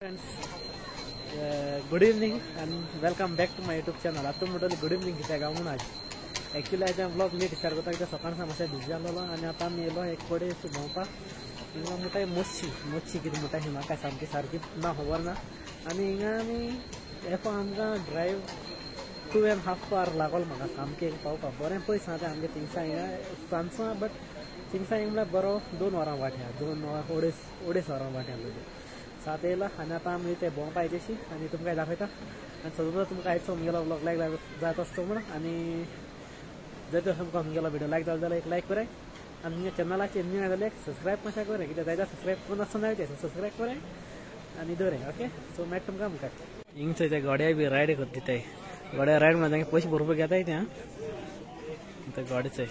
Friends, good evening and welcome back to my YouTube channel. आतां म्हणटली good evening कित्याक हांव म्हणून आज एक्चुअली आयज व्लॉग लेट स्टार्ट करता कित्याक सकाळ सावन मातशें बिजी जालो आनी आतां आमी येयलो एक कडेन भोंवपाक. हिंगा म्हणटा मोशी मोशी कितें म्हणटा ही म्हाका सामकी सारकी ना खबर ना. आनी हिंगा आमी एफ आमकां ड्रायव 2.5 our लागलो म्हाका सामकें पावपाक. बरें पयस आहा तें आमगे थिंगसा हिंगा सांजचो, बट थिंगसा हिंगा म्हणल्यार बरो 2 वरां वाट आहा, 2 अडेच वरां वाट आहा. सात येयला आनी आतां आमी ते भोंवपा येतशी आनी तुमकां दाखयता. आनी सदों तुमकां आयचो म्हगेलो व्लॉग लायक जायत आसतो म्हूण. आनी जर तर तुमकां म्हगेलो व्हिडियो लायक जालो जाल्यार एक लायक कराय आनी म्हज्या चॅनलाचेर न्यू जाल्यार सबस्क्रायब मातशें कराय, कित्याक जायते सबस्क्रायब करून आसतना तें सबस्क्रायब कराय आनी दवराय. ओके, सो मागीर तुमकां मुखार हिंगसर ते गाडये बी रायड करता दिताय. गाडये रायड म्हणल्यार पयशे भरपूर घेताय ते. आं, गाडीचो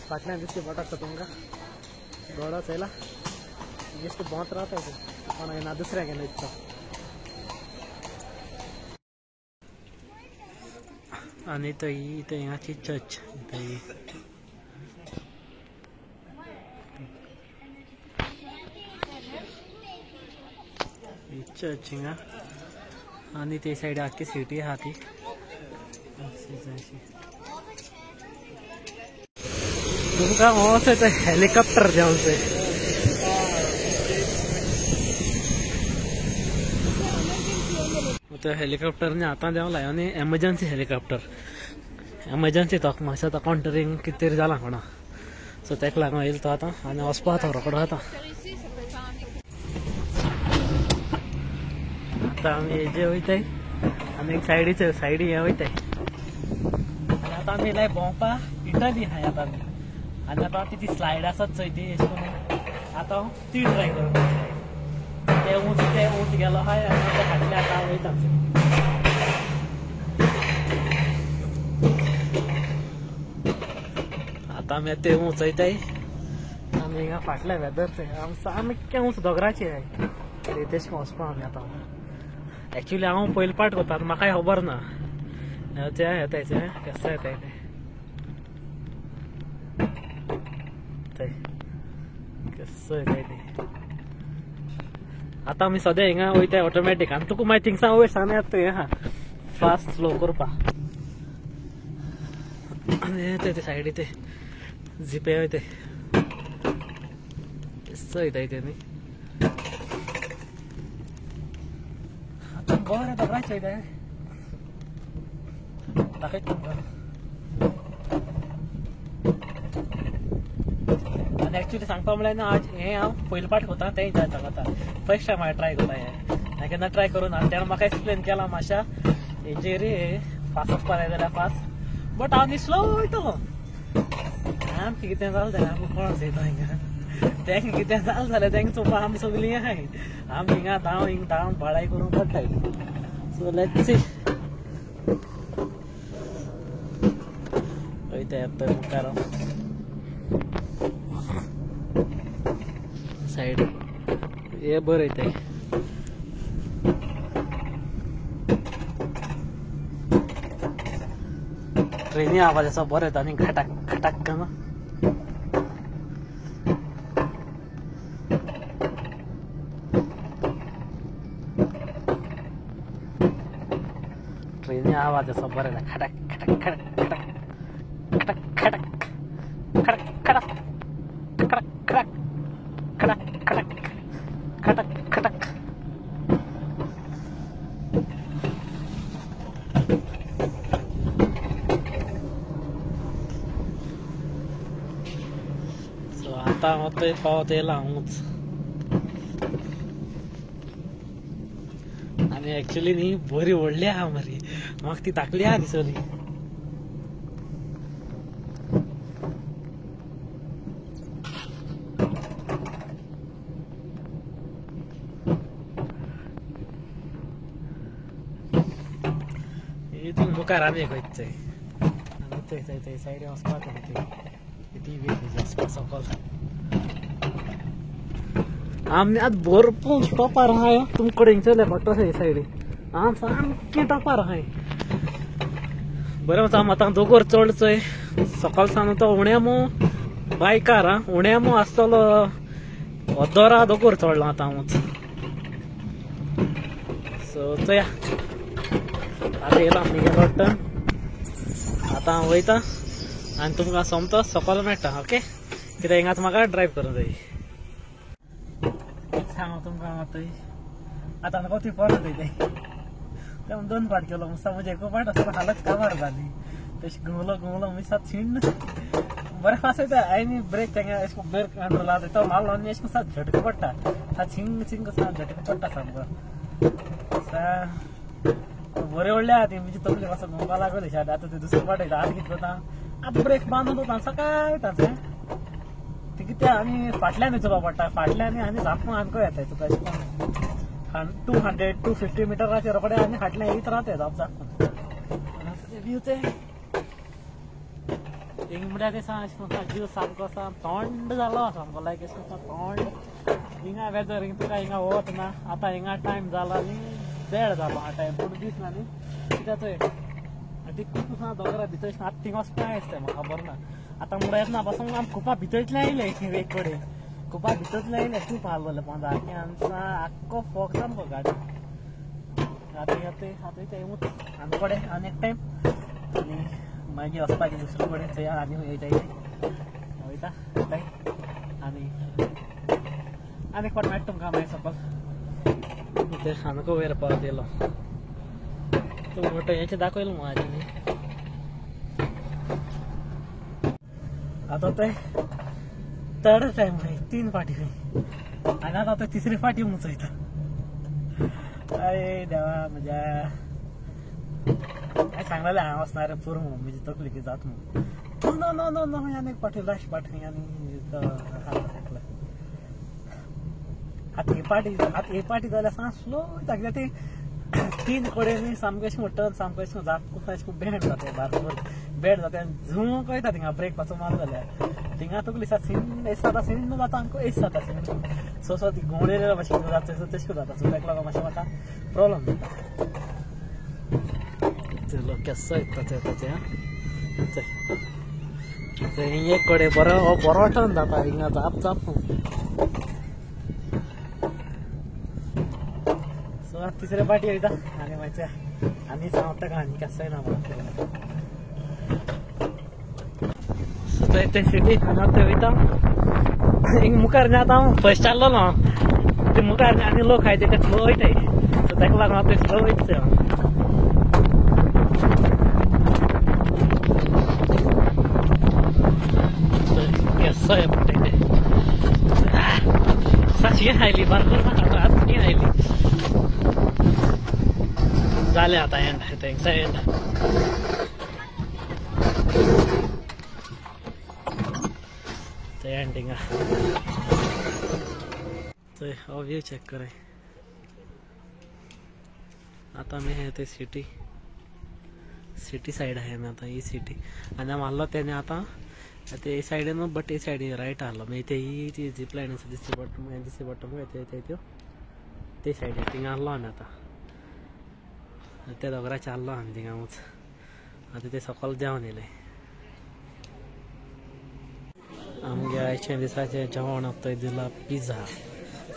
फाटल्यान दिसती बोट आसता तुमकां गोडो चोयला बेश्ट भोंवत रावता कोण ना दुसऱ्या घेवन वयता. आनी थंय थंय हांगाची चर्च थंय चर्च हिंगा. आनी ते सायड आख्खी सिटी आहा ती. तुमकां हो थंय हेलिकॉप्टर देंवचें. तो हेलिकॉप्टर आतां देंवला आनी एमर्जन्सी हेलिकॉप्टर, एमर्जन्सी तो मातसो आतां कोण तरी कितें तरी जालां कोणा, सो तेका लागून येयलो तो आतां आनी वचपा तो रोकडो. आतां आतां आमी हेजे वयताय आनी एक सायडीचे सायडी हें वयताय. आनी आतां आमी येयलाय भोंवपा इटली आहाय आतां आमी. आनी आतां ती स्लायड आसात चोय ती अशें करून आतां हांव ती ट्राय करूं. ते उंच गेलो आहाय आनी आतां फाटल्यान आतां वयता. आतां आमी ते उंच वयताय आमी हिंगा फाटल्या वेदर थंय आमी सामकें उंच दोंगराचेर आहाय तेश वचपा आमी आतां. एक्चुअली हांव पयले पाट करता, म्हाकाय खबर ना. ते येताय केसो येताय ते केसो येताय ते. आतां आमी सद्या हिंगा वयताय ऑटोमॅटीक आनी तुका मागीर थिंगसान वयर सान येता हें आहा फास्ट स्लो करपा. आनी ते सायडी ते झिपे वयताय केसो वयताय ते न्ही. आतां बरें दोंगराचेर वयताय दाखयता तुमकां. आनी एक्चुअली सांगपा म्हणल्यार ना आज हें हांव पयले पाट करता तें जाता आतां फर्स्ट टायम हांवें ट्राय करता हें. हांवें केन्ना ट्राय करूं ना. तेणें म्हाका एक्सप्लेन केलां मातशा हेजेर फास्ट वचपा जाय जाल्यार फास्ट, बट हांव न्ही स्लो वयतलो. आमकां कितें जालें जाल्यार आमकां कोण चोयता हिंगा, तेंकां कितें जालें जाल्यार तेंकां चोवपा आमी सगळीं आहाय. आमी हिंगा धांव हिंगा धांव बाळाय करूंक पडटाय. सो let's see वयताय आतां मुखार सायड हे बरं येताय. ट्रेनी आवाज असो बरो येता आनी खटाक खटाक करून. ट्रेनी आवाज असो बरो येता खटाक खटाक खटाक खटाक खटाक खटाक खटाक खटाक खटाक खटाक खटाक खटाक खटक खटक. सो आतां हांव थंय पावत येयला हांवूच. आनी एक्चुअली न्ही बरी व्हडली आहा मरे, म्हाका ती धाकली आहा दिसली. इथून मुखार आनी एक वयता आनी थंय थंय थंय सायडीन वचपाक ती वचपा सकल. आमी आतां भरपूर टॉपार आहाय तुमकडे हिंगसरले भट्टो हे सायडीन आम सामकें टॉपार आहाय. बरें आम आतां दोंगर चड चोय सकाळ सावन तो उण्यामो बायकार आं उण्यामो आसतलो अदोरा दोंगर चडला आतां हांवूच. सो चोया आतां येयलो आमी गेलो टर्न आतां हांव वयता आनी तुमकां सोमतो सकयल मेळटा. ओके कित्याक हिंगाच म्हाका ड्रायव करूंक जाय. सांग तुमकां आतां आतां नको ती परत येयले तें दोन पाट केलो मुसा म्हजे एक पाट आसतना हालत काबार जाली तशी घुंवलो घुंवलो मुसा छिण्ण बरें फास्ट वयता आनी ब्रेक तेंगे अशें ब्रेक कंट्रोल आसा तो मारलो आनी अशें सात झटको पडटा छिंग छिंग झटको पडटा सामको. बरें व्हडले आहा ती म्हणजे तकली मातसो घुंवपाक लागली आतां ते दुसरे पाट वयता. आतां कितें करता आतां ब्रेक बांदून वता सकाळ वयता ती कितें आनी फाटल्यान वचपा पडटा फाटल्यान आनी झापून आमकां येता तुका अशें 200 250 मिटराचेर रोखडे आनी फाटल्यान येयत रावता झाप झापून. व्यू ते हिंग म्हळ्यार ते अशें जीव सामको आसा थंड जालो सामको लायक अशें थंड. हिंगा वेदर हिंग तुका हिंगा वत ना. आतां हिंगा टायम जाला न्ही देड जालो हा टायम पूण दीस ना न्ही कित्याक चोय ती खूब दोंगरा भितर आतां थिंगा वचपा दिसता म्हाका खबर ना. आतां मुडो येतना पासून आमी खुपा भितरतले आयले एक कडेन खुपा भितरतले आयले खूब हालवले पोंदा आनी आख्खो फोग सामको गाडी. आतां आतां आनी कडेन आनी एक टायम आनी मागीर वचपाचें दुसरे कडेन चोया आनी वयता वयता वयता आनी आनी एक फावट मेळटा तुमकां मागीर सकयल. ते सामको वयर परत येयलो तो मोटो हेचें दाखयलो मगो आजी न्ही. आतां ते थर्ड टायम खंय 3 फाटी खंय आनी आतां ते तिसरी फाटी मुचयता. अरे देवा म्हज्या काय सांगलेलें हांव वचना रे पुरो म्हणून म्हजी तकली कितें जाता म्हणून. नो नो नो नो आनी एक फाटी लास्ट फाटी आनी आतां ही पाटी आतां ही पाटी जाल्यार सांग स्लो वयता कित्याक ती 3 कडेन न्ही सामकें अशें टर्न सामकें अशें झाप अशें बेंड जाता बारबर बेंड जाता आनी झूंक वयता थिंगा ब्रेक पासून मारलो जाल्यार थिंगा तकली सिण्ण एस जाता सिण्ण जाता आमकां एस जाता सिण्ण. सो सो ती घुंवडेल्या भाशेन जाता तशें जाता. सो ताका लागून मातशें म्हाका प्रोब्लम जाता. चलो केसो येता चोय चोय एक कडेन बरो हो बरो टर्न जाता हिंगा झाप झाप. सो आतां तिसरे पाटी वयता आनी मागीर आनी सांगता आनी केसोय ना म्हाका. सो ते सिटी हांगा ते वयता हिंग मुखार न्ही आतां हांव फर्स्ट चाललो हांव ते मुखार न्ही आनी लोक आहाय ते स्लो वयताय. सो ताका लागून हांव ते स्लो वयता. केसो पडटा ते सातशी आयली बारबर आतां शी आयली जालें आतां एंड थँक्स एंड. एंड हिंगा चोय हो व्यू चॅक कराय. आतां आमी हे ते सिटी सिटी सायड आहाय आमी आतां ही सिटी आनी हांव आहलो तेन्ना आतां ते सायडीन बट हे सायडीन रायट आहलो मागीर ते ही ती झीप लायन आसा दिसची पडटा दिसची पडटा मगे ते त्यो ते सायडीन थिंगा आहलो आमी आतां त्या दोंगराचेर आहलो आमी थिंगा उंच. आतां ते सकयल देंवन येयले. आमगे आयच्या दिसाचें जेवण आतां दिलां पिझ्झा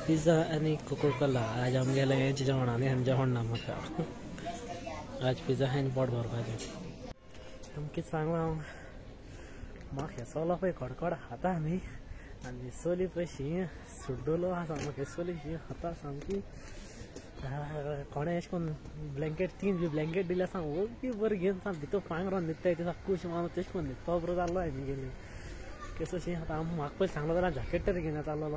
पिझ्झा आनी कोकोकोला. आज आमगेलें हें जेवण आनी हें जेवण ना म्हाका आज पिझ्झा खायन पोट भरपाचें. तुमकां कितें सांगलां हांव म्हाका हेसोलो पळय कडकड खाता न्ही आनी सोली पळय शीं सुड्डुलो आसा म्हाका सोली शीं खाता सामकी. कोणें अशें करून ब्लँकेट 3 बी ब्लँकेट दिले आसा ओगी बरें घेवन साम भितर पांगरून न्हिदताय ते कूश मारून तशें करून न्हिदपा बरो जाल्लो हांवें गेली केसो शीं. आतां म्हाका पयलीं सांगलो जाल्यार जॅकेट तरी घेवन येतालो.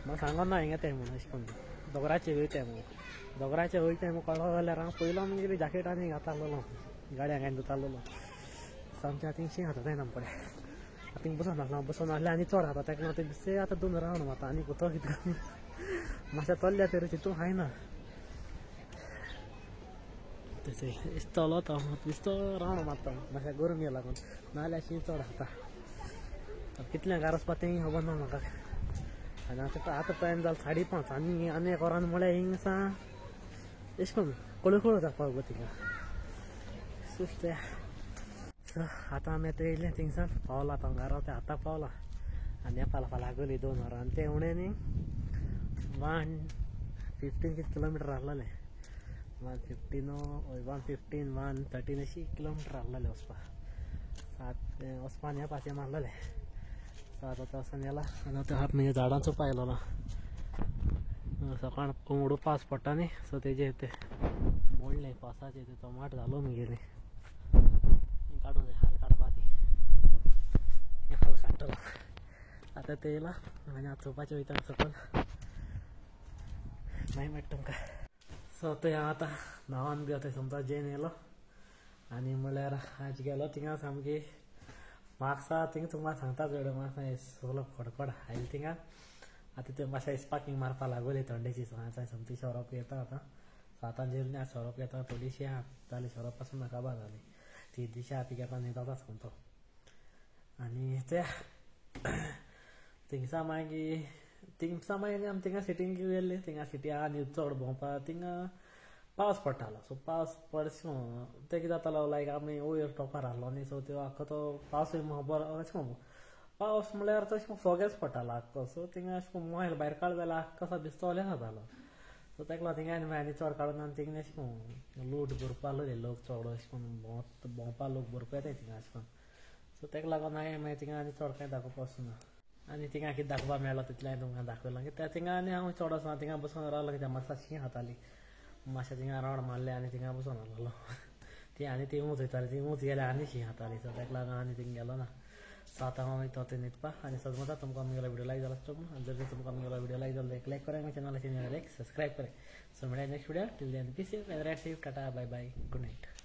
म्हाका सांगो ना हिंगा तें म्हणून अशें करून दोंगराचेर वयताय म्हणून दोंगराचेर वयताय म्हणून कळ्ळो जाल्यार हांव पयलो मागीर जॅकेट आनी घातालो गाडी हांगा धुतालो. सामकें आतां शीं खाता जायना पळय आतां थिंग बसोन आसलो बसोन आसलें आनी चड खाता ताका लागून ते आतां 2 रावंड मारता आनी कुतो कितें मातशें चल्ल्या तरी तितून खायना तशें चलत हांव बेश्टो रावंड मारता मातशें गरमी लागून नाजाल्यार शीं चड खाता. कितलें घरा वचपा तेंय खबर ना म्हाका. आनी आतां आतां टायम जालो 5:30 आनी आनी एक वरान म्हळ्यार हिंग आसा अशें करून कळू जावपाक गो थिंगा सुस्त. सो आतां आमी आतां येयले थिंगसान पावला आतां घरा तें आतां पावला आनी फाल्यां फाल्यां लागली 2 वरां आनी तें उणें न्ही 1 115 कितें किलोमिटर आहलेलें, 115 115 113 अशी किलोमिटर आहलेलें वचपाक. सात वचपा आनी येवपाचें मारलेलें. सो आतां थंय वचून येला आनी आतां हाफ म्हणजे झाडांचो पायलो सकाळ कोंबडो पावस पडटा न्ही, सो तेजेर ते मोडलें पावसाचें ते टमाट जालो मुगेलें काडूं जाय, हाल काडपा ती हाल काडटलो. आतां ते येयला आनी आतां चोवपाचें वयता सकयल, मागीर मेळटा तुमकां. सो थंय हांव आतां न्हांवन बी आतां समजा जेवन येयलो आनी म्हणल्यार आज गेलो थिंगा सामकी म्हाका थिंगा तुमकां सांगता चड म्हाका सगलो खडखड आयलो थिंगा. आतां ते मातशें स्पार्किंग मारपाक लागोली थंडेची. सो आतां सोमती सोरोप घेता आतां. सो आतां जेवली आतां सोरोप घेता थोडीशी आहा जाली, सोरोप पासून नाका बा जाली ती दिशा आतां घेता न्हिदता सोमतो. आनी ते थिंगसा मागीर थिंगसा मागीर आमी थिंगा सिटींग गेल्ली, थिंगा सिटी आहा न्ही चड भोंवपाक. थिंगा पावस पडटालो, सो पावस पडशें तें कितें जातालो लायक आमी वयर टॉपार आहलो न्ही, सो त्यो आख्खो तो पावसूय बरो अशें पावस म्हणल्यार तशें फोगेच पडटालो आख्खो. सो थिंगा अशें करून मोबायल भायर काडलो जाल्यार आख्खो असो भिजतो ओलें जातालो. सो तेका लागून थिंगा आनी आनी चड काडून आनी थिंगा अशें करून लूट भरपा लागले लोक चड अशें करून भोंवत भोंवपा लोक भरपा येताय थिंगा अशें करून. सो तेका लागून हांवें मागीर थिंगा आनी चड कांय दाखोवपा वचूना आनी थिंगा कितें दाखोवपा मेळ्ळो तितलें हांवें तुमकां दाखयलां. कित्याक थिंगा आनी हांव चड वचना, थिंगा बसून रावलो कित्याक म्हाका शीं खाताली मातशें थिंगा रावंड मारलें आनी थिंगा बसून रावलो. ती आनी ती ऊंच वयताली, ती ऊंच गेल्यार आनी शीं खाताली. सो तेका लागून आनी थिंगा गेलो ना. सो आतां हांव वयता थंय न्हिदपाक. आनी समजा तुमकां म्हगेलो व्हिडियो लायक जाला आसतलो, आनी जर तुमकां म्हगेलो व्हिडियो लायक जालो एक लायक करात, चॅनलाचेर एक सबस्क्रायब करात. सो मेळया next video, till then be safe and ride safe. Tata, bye bye, good night.